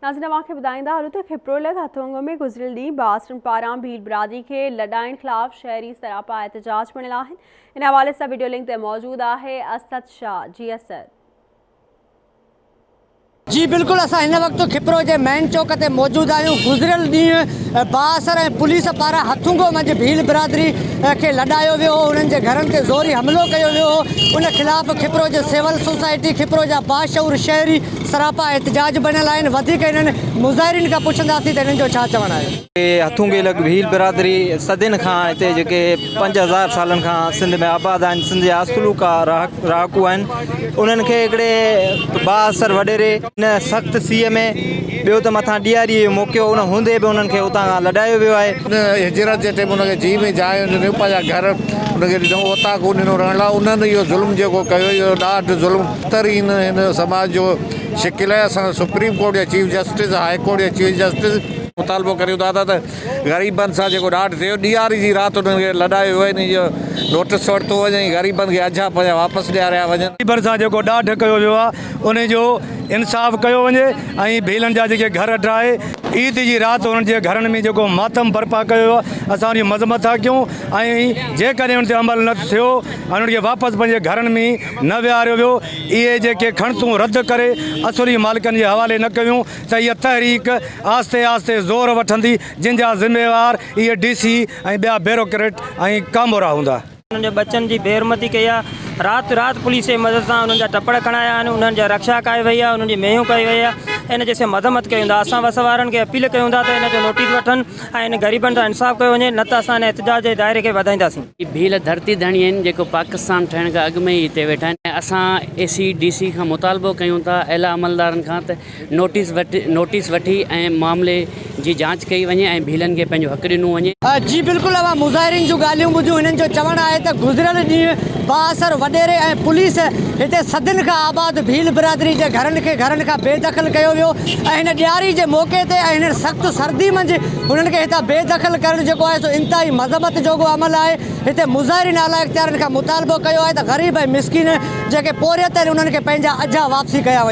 ناظرين اوهان کي ٻڌائيندا هلون ته کپرو لڳ هٿونگو ۾ گذريل ڏينهن بااثرن پاران ڀيل برادري کي لڏائڻ خلاف شهري سراپا احتجاج بڻيل آهن ان حوالي سان وڊيو لنڪ تي موجود آهي اسد شاهه جي اسد. جي بلڪل اسان هن وقت کپرو جي مين چوڪ تي موجود آهيون گذريل ڏينهن بااثر ۽ پوليس پاران هٿونگو منجهه ڀيل برادري کي لڏايو ويو هو انهن جي گهرن تي زوري حملو ڪيو ويو هو ان خلاف کپرو جي سول سوسائٽي کپرو جا باشعور شهري سراپا احتجاج بڻيل آهن، وڌيڪ انهن مظاهرين کان پڇنداسين ته انهن جو ڇا چوڻ آهي. هٿونگي لڳ ڀيل برادري صدين کان هتي جيڪي 5000 سالن کان سنڌ ۾ آباد آهن سنڌ جا اصلوڪا رهاڪو آهن انهن کي هڪڙي بااثر وڏيري هن سخت سيء ۾ ٻيو ته مٿان ڏياري جو موقعو ان هوندي به انهن کي اتان کان لڏايو ويو آهي. هجرت جي ٽيم انهن کي جيء ۾ جاء ڏني پنهنجا گهر انهن کي ڏنو اوطاقون ڏنو رهڻ لاء انهن اهو ظلم جيڪو ڪيو اهو ڏاڍ ظلم ترين هن سماج جو شڪل آهي اسان سپريم ڪورٽ جا چيف جسٽس هاء ڪورٽ جا چيف جسٽس مطالبو ڪريون ٿا ته غريبن سان جيڪو ڏاڍ ٿيو ڏياري جي رات انهن کي لڏايو ويو ان جو نوٽس ورتو وڃي ۽ غريبن کي اجها پنهنجا واپس ڏياريا وڃن. غريبن سان جيڪو ڏاڍ ڪيو ويو آهي ان جو انصاف ڪيو وڃي ۽ ڀيلن جا جيڪي گهر ڊاهي عيد جي رات انهن جي گهرن ۾ جيڪو ماتم برپا ڪيو ويو آهي اسان ان جي مذمت ٿا ڪيون ۽ جيڪڏهن ان تي عمل نه ٿيو ۽ انهن کي واپس پنهنجي گهرن ۾ نه ويهاريو ويو، اهي جيڪي کڻتون رد ڪري اصلي مالڪن جي حوالي نه ڪيون ته هيء تحريڪ آهستي آهستي زور وٺندي، جن جا ذميوار اهي ڊي سي ۽ ٻيا بيروڪريٽ ۽ ڪامورا هوندا. انهن جي ٻچن جي بي حرمتي ڪئي آهي رات رات پوليس جي مدد سان انهن جا ٽپڙ کڻايا آهن انهن جا رڪشا ڪاهي وئي آهي انهن جي مينهون ڪئي وئي آهي ان جي اسين مذمت ڪيون ٿا اسان وس وارن کي اپيل ڪيون ٿا ته ان جو نوٽيس وٺن ۽ ان غريبن سان انصاف ڪيو وڃي نه ته اسان ان احتجاج جي دائري کي وڌائينداسين. هي ڀيل ڌرتي ڌڻي آهن جيڪو پاڪستان ٺهڻ کان اڳ ۾ ئي هتي ويٺا آهن ۽ اسان اي سي ڊي سي کان مطالبو ڪيون ٿا اعليٰ عملدارن کان ته نوٽيس نوٽيس وٺي ۽ معاملي جي جاچ ڪئي وڃي ۽ ڀيلن کي پنهنجو حق ڏنو وڃي. جي بلڪل اوهان مظاهرين جون ڳالهيون ٻڌيون هنن جو چوڻ آهي ته گذريل ڏينهن بااثر وڏيري ۽ پوليس هتي صدين کان آباد ڀيل برادري جي گهرن کي گهرن کان بي دخل ڪيو ويو ۽ هن ڏياري جي موقعي تي ۽ هن سخت سردي منجهه هنن کي هتان بي دخل ڪرڻ جيڪو آهي سو انتهائي مذمت جوڳو عمل آهي هتي مظاهرين اعليٰ اختيارين کان مطالبو ڪيو آهي ته غريب ۽ مسڪين جيڪي پورهيت آهن انهن کي پنهنجا اجها واپسي ڪيا وڃن.